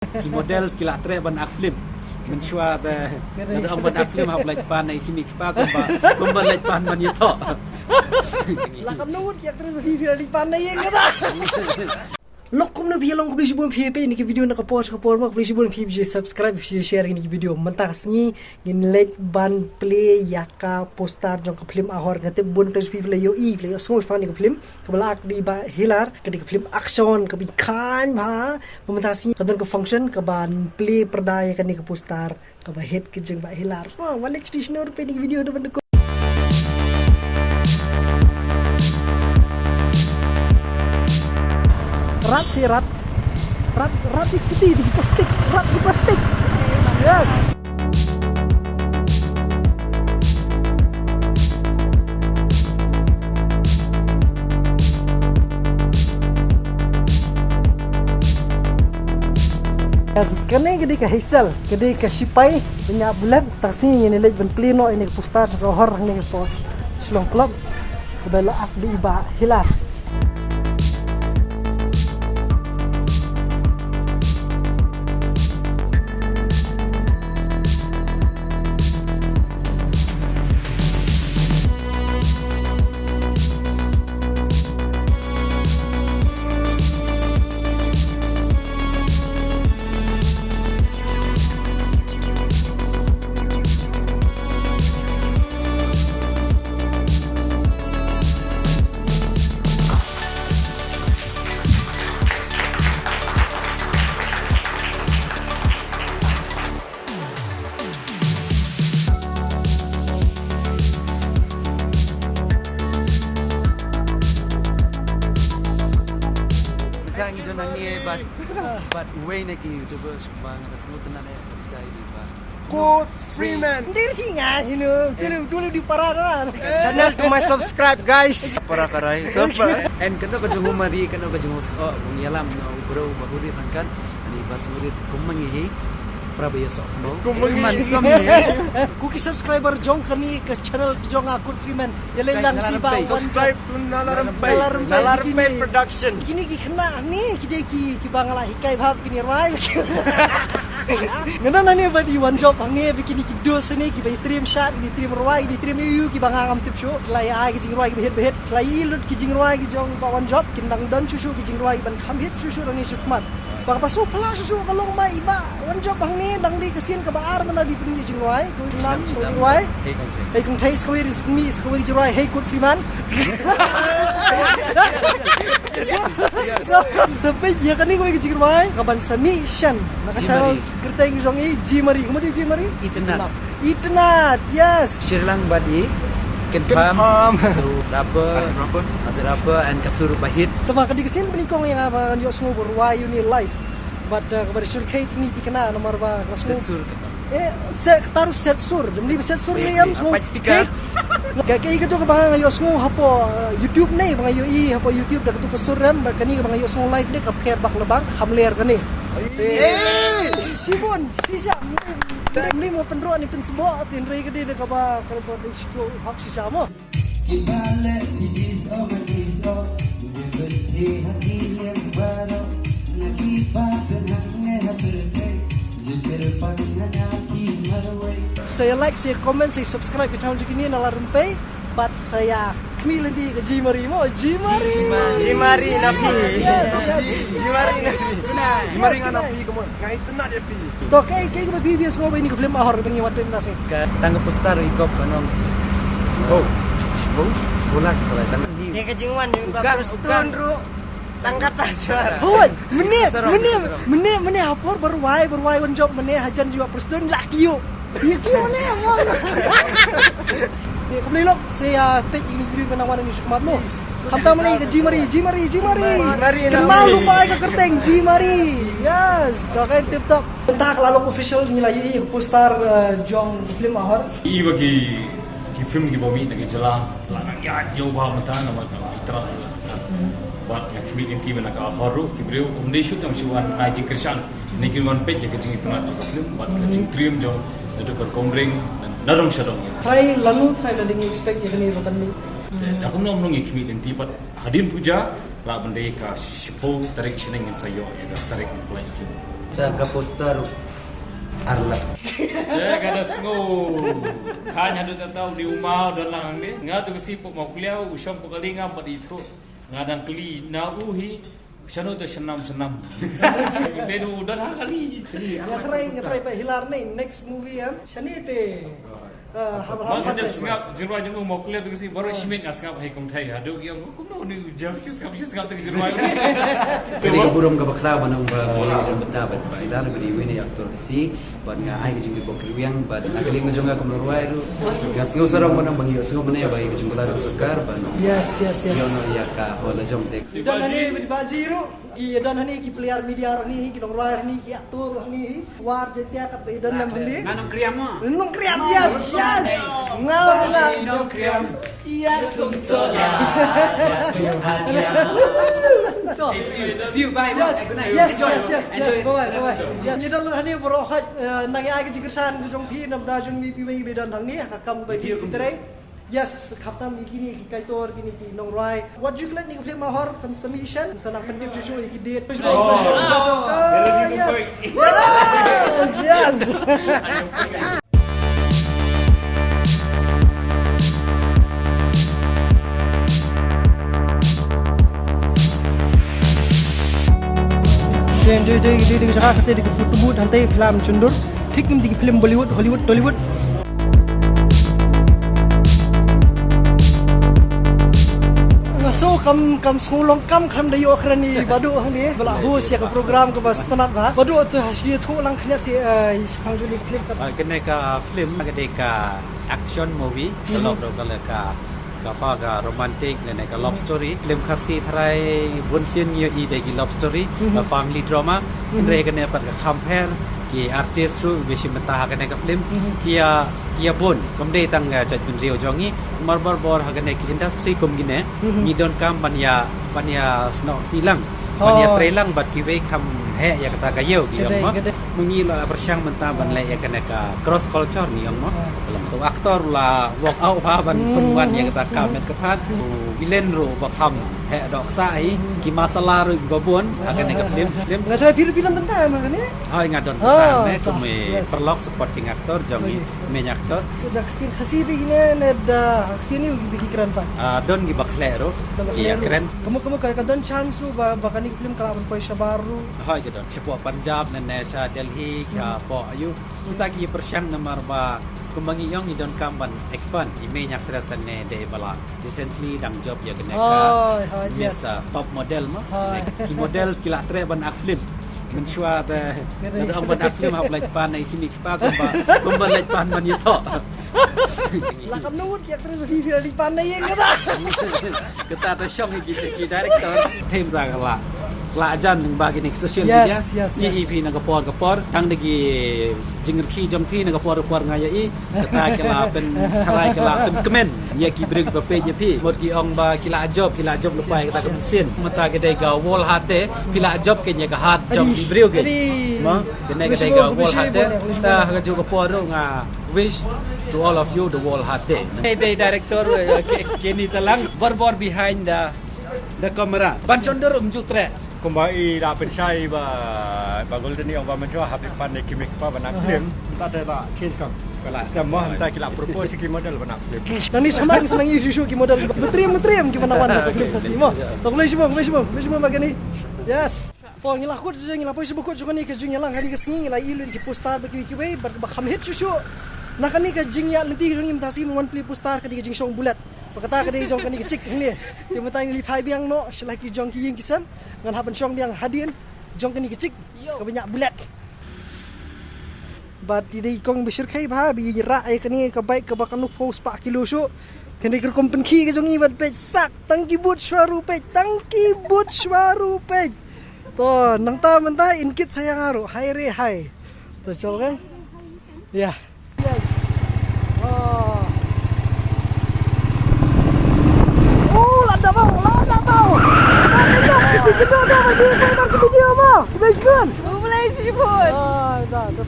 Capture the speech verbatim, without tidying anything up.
Ki models ki la treh ban act film. Mynshuwa te, te ong ban act film hap leit pan ïa ki mei ki pa kumba, kumba leit pan ban ïathoh. La kam nut ki actress ba phi phi la leit pan na ïing kata. Lok kumno phi long, khublei shibun phi peit ïa kine ki video na ka por sha ka por mo, khublei shibun phi phi subscribe, phi share ïa kine ki video. Mynta ka sngi ngin leit ban plie ïa ka poster jong ka film Ahor. Nga tip bun khreh phi phi la ïohi, phi la ïohsngew shaphang kane ka film. Kaba la act da i Bah Hilar, ka dei ka film action kaba i khaiñ bha. Mynta ka sngi ka don ka function kaban plie pyrda ïa kane ka poster kaba hit ka jong Bah Hilar. Wah, wan leit station ruh peit ïa kine ki video da ban dukut. Rat si rat. Rat, rat di skuti, di plastik, rat di plastik. Yes. Yes, kane ka dei ka Hazel, ka dei ka shipai ba ñiah bullet. Mynta ka sngi ngin leit ban plie noh ïa kane ka poster jong ka Ahor hangne hapoh Shillong Club. Kaba la act da i Bah Hilar. Mynta ngi don hangne bad, bad uwei na ki YouTubers ba nga da sngewtynnat eh, ba dei dei ba Kurt Freeman. Ndir hi nga hino, tulu tulu di para na. Channel to my subscribe guys. Para karai. And kano ka jong u mari, kano ka jong u soh, bun ïalam na u bro ba u rit rangkat. Ani bas u rit kum ma ngi hi. Para ba ïasoh mo. Kum ma ngi. Man sam ni. Ko ki subscriber jong kane ka channel jong nga Kurt Freeman. Ïa lei lang shi ba wan. Subscribe to Nala Rympai. Nala Rympai. Nala Rympai Production. Kine ki khynnah hangne ki dei ki, kiba nga la hikai bha kine rwai. Nga don hangne bad i Wanjop hangne bad kine ki dos hangne kiba ïa triem shad, ïa triem rwai, ïa triem ïa u kiba nga ngam tip shuh. Ki la ïa ai ki jingrwai kiba hit ba hit. Ki la ïa lut ki jingrwai ki jong i Bah Wanjop, kin dang don shuh shuh ki jingrwai kiban kham hit shuh shuh nangne sha khmat. Ba kaba shu pla shuh shuh ka long ba i Bah Wanjop hangne dang dei ka sien kaba ar mynta ba i pynïaid jingrwai. Ko i nam shu jingrwai. Hei kong thei, sa kawei ri sa kawei, sa kawei jingrwai, hei Kurt Freeman. Sa peit ïa kane kawei ka jingrwai kaban sa mih shen na ka channel kyrteng jong i Jimari. Kumno i Jimari? Itynnad. Itynnad, yes. Shirlang bad i Ken Pham. Ken Pham. Kasu Rapper. Kasu Rapper. Kasu Rapper and Kasu Bahit. Tama ka dei ka sien ba nyngkong ïa nga ba ngan ïohsngew ba rwai ïa une live. Bad, uh, kaba dei sur khei kine ki khynnah namar ba ka sngew. Set sur kata. Eh, set kata ruh set sur. Jemni ba set sur ne ïam sngew. Ka, ka, kato kaba nga ïohsngew hapoh, uh, YouTube ne, ba nga ïohi hapoh YouTube da kato ka sur rem, ba kane kaba nga ïohsngew live ne ka pher bak lebang, kham ler kane. Eh, shibun, shisha. Mni mo pynroi ni pynsboh, hynrei ka dei da kaba, kaba dei shibun, hok shisha mo. Kiba leh ki jis o ma jis o, kiba leh ki ha ki liang baroh, na kiba pynhang ne ha pyrthei, jingkyrpang na na ki marwei. Sa ïa like, sa ïa comment, sa ïa subscribe ka channel jong kine Nala Rympai, bad sa ïa khmih lynti ka Jimari mo, Jimari. Jimari na phi. Yes, yes, yes. Jimari na phi. Jimari nga na phi, come on. Nga itynnad ïa phi. To, kaei, kaei kaba phi phi sngew ba ïa kane ka film Ahor ba ngi wan peit mynta sngi? Ka tang ka poster i kop ka nong. Oh. Shiphew, shiphew lak sa lai tang. Ïa ka jingwan jong ka Prestone ruh tang kata shuwa. Hoi, mynne, mynne, mynne, mynne ha por ba rwai, ba rwai Wanjop mynne hajan jong ka Prestone la kiew. Ïa kiew ne mo. Ïa khublei lok sa ïa peit ïa kine ki video ba nang wan ha kine ki shikmat mo. Khamtam mynne ka Jimari, Jimari, Jimari. Jimari. Kynmaw lypa ïa ka kyrteng Jimari. Yes, to, kaei, tip top. Mynta ka la long official, ngi la ïohi ïa ka poster, eh, jong ka film Ahor. I ba ki, ki film kiba mih na ka jylla la nang ïaid ïew bha mynta namar ka la ïatrah. Bad nga khmih lynti ba na ka Ahor ruh ki briew ym dei shu tang shu wan ai jingkyrshan. Ngi kin wan peit ïa ka jingitynnad jong ka film bad ka jingtriem jong naduh ka rukom ring na dong sha dong. Trai lano trai la dei ngi expect ïa kane ruh kan mih. Da kumno kumno ngi khmih lynti bad hadien puja lah ban dei ka shiphew tarik shaneng ngin sa ïoh ïa ka tarik ban pynlait film. Ka poster arlap. Ya, ka da sngew. Kan haduh tak tahu di rumah, don lang ni. Nga tu kasi pok mau kuliah, usang pok kali ngam padi tu. Nga dang kli na u hi. Shano tu senam senam. Kita tu don ha kali. Nga try, nga try pa hilar ni next movie kan. Shani te. Ah, haba Mas haba sngap, sngap jingrwai jong u Mawklet tu kasi baroh shimit nga sngap hai kong thai. Haduh ïa u kumno ni u Jeff ki sngap, sngap tu jingrwai. Kane ka burom kaba khraw ban ong ba ngi ïa bynta bad ba ïa lane ba iwei na ïa actor Khasi bad nga ai ka jingkyrpad kyrwiang bad na ka liang jong nga kum nongrwai ruh nga sngew sarong ban ong ba ngi ïohsngew mynne ba ïa ka jingkular ka sorkar ban ong. Yes, yes, yes. Ïoh noh ïa ka hol la jong te. Ida nani bad baji ruh. I don hani ki player media ruh hani, ki nongrwai ruh hani, ki actor ruh hani. War je pia kat ba i don lam hani. Nga nongkriam mo. Nongkriam, yes, yes. Nga, nga. Nongkriam. Iya tung sola. Iya tung hanya. See you. See you. Bye. Yes, good night. Yes, enjoy. Yes, yes, enjoy. Yes. Bye, bye, bye. Yes. Ni don hani bro haj, eh, nang ai ka jingkyrshan ka jong phi, nam da jong mi pi wei bi don hani, ha ka kam ba ki trei. Yes, khaptam ïa kine ki kaitor, kine ki nongrwai. Wat ju klet ni ka film Mahor, kan submission, sa nang pyntip shuh shuh ïa ki date. Oh. Yes, yes. Dei, dei, dei, dei, dei, jaka kata dei ka photo booth, hangtai phi lah ban shon dur. Thik kum dei ki film Bollywood, Hollywood, Tollywood. Nga sngew kam, kam sngew long kam khlem da ïoh kren i Badu hangne. Ba la host ïa ka program kaba sngewtynnat bha. Badu to ha shu ïathuh lang khyndiat seh, eh, i shipang jong ka film ka. Ah, kane ka film ka dei ka action movie, ka lok ruh ka la ka Ka pha ka romantic ne, ne ka love story. Film Khasi tharai bun sien ngi ïohi dei ki love story, ka family drama. Hynrei kane pat ka kham pher, ki artist ruh ba shim bynta ha kane ka film. Ki ïa, ki ïa bun, kam dei tang ka jaitbynriew jong ngi. Mar baroh ha kane ki industry kum kine, ngi donkam ban ïa, ban ïa snoh kti lang. Ban ïa trei lang bad kiwei kham heh ïa kata ka ïew ki ong mo. Mynta ngi la pyrshang mynta ban leh ïa kane ka cross culture ngi ong mo. To actor la walk out ha ban pynwan ïa kata ka met ka phat. U villain ruh ba kham heh dohsah hi. Ki masala ruh ba bun ha kane ka film, film. Nga tharai phi ruh phi lam bynta ma kane? Hoi, nga don bynta ne kum i paralok supporting actor jong i main actor. Da ka ktien Khasi phi ne, ne da ka ktien i phi kren pat? Ah, don ki ba khleh ruh ki ïa kren. Kamu, kamu ka, ka don chance ruh ba, ba kane ka film ka lah ban poi shabar ruh. Hoi, ka don. Shapoh Punjab ne, ne sha Delhi, shapoh ayu. Kita ki pyrshang namar ba kumba ngi ong ngi donkam ban expand i main actress ne dei ba la recently dang jop ïa kane ka Miss, uh, top model mo. Ki model ki la treh ban act film. Mynshuwa te da ong ban act film hap leit pan ïa kine ki pa kumba, kumba leit pan ban ïathoh. La kam nud ki actress ba phi phi leit pan ïa kata. Kata te shong hi ki, ki director. Them da ka la, la jan ba kine ki social media. Yes, yes, yes. Ïa i phi na ka por ka por tang da ki jingrkhie jong phi na ka por ka por nga ïa i. Kata ki la pyntharai, ki la pynkmen ïa ki briew ba peit ïa phi. Mut ki ong ba ki la jop, ki la jop lypa ïa kata ka mynsiem. Mynta ka dei ka World Heart Day, phi la jop kein ïa ka heart jong ki briew kein. Mo, kane ka dei ka World Heart Day. Ta ha kajuh ka por ruh nga wish to all of you the World Heart Day. Dei, dei director, eh, Ke-, Kenny Talang, bor bor behind the, the camera. Ban shon dur um ju treh. Kumba i la pynshai ba, ba Golden i ong ba mynta hap leit pan ïa ki mei ki pa ban act film. Mynta te la change kam. Ka la stem mo, mynta ki la propose ki model ban act film. Nangne sha ma ngi sngewthuh ki model ba triem, ba triem ki ban wan ka film Khasi mo. To khublei shibun, khublei shibun, khublei shibun ba kane. Yes. To ngi la kut, ngi la poi shibun kut jong kane ka jingïalang ha kane ka sngi, ngi la ïohi lut ki poster ba kiwei kiwei ba kham hit shuh shuh. Na kane ka jingïaid lynti jong ngi mynta shi, ngan plie poster ka dei ka jingshong bullet. Ba kata ka dei jong kane ka chick hangne. Te mynta ngi la phai biang noh sha la ki jong ki ïing ki sem. Ngan hap ban shong biang hadien jong kane ka chick kaba ñiah bullet. Bad i dei i kong ba shyrkhei bha ba i rah ïa kane ka bike kaba kano phew spah kilo shuh. Kane ka rukom pynkhih ka jong i bad peit sak tang ki bud shuwa ruh peit, tang ki bud shuwa ruh peit. To nangta mynta in kit sa ïa nga ruh hai re hai. To chol ka. Ïa. Yes. Oh. Oh, la da bau, la da bau. La da bau. Kasi kena da ba di ko mar ki video mo. Khublei shibun. Khublei shibun.